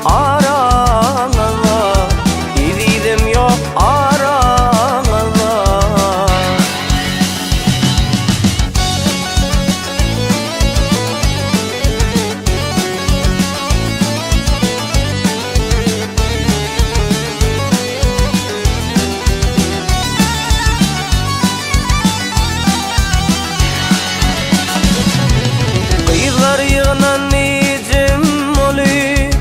araňyzda Ezizim ýok araňyzda. Gyzlar ýygnandy jem bolup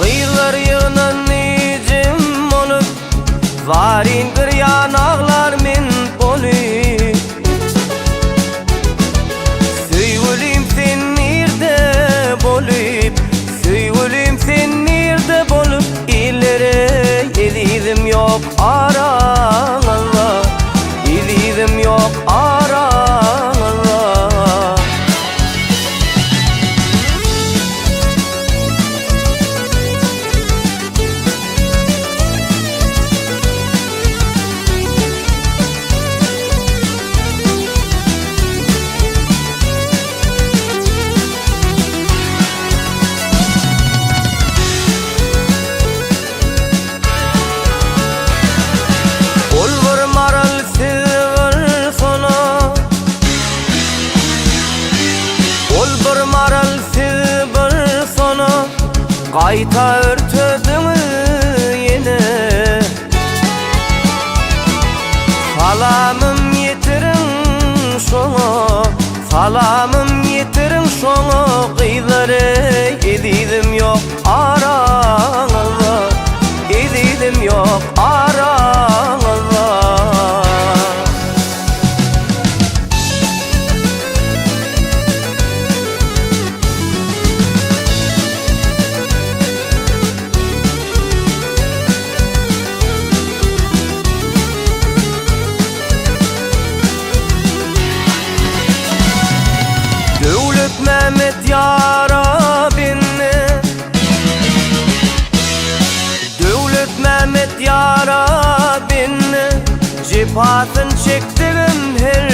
Gyzlar ýygnandy jem bolup Zaryn girýan aglar men bolup Söýgülim sen nirde bolup Söýgülim sen nirde bolup Illere ezizim ýok araňyzda Ezizim ýok araňyzda. Ol bir maral siz bir sona Ol bir maral siz bir sona Gaýta örtediňiz ýene Salamym ýetiriň şoňa Salamym ýetiriň şoňa Gyzlar eý ezizim ýok araňyzda Ezizim ýok araňyzda. Döwletmämmet ýara bende Döwletmämmet ýara bende Jepasyn çekdigim her.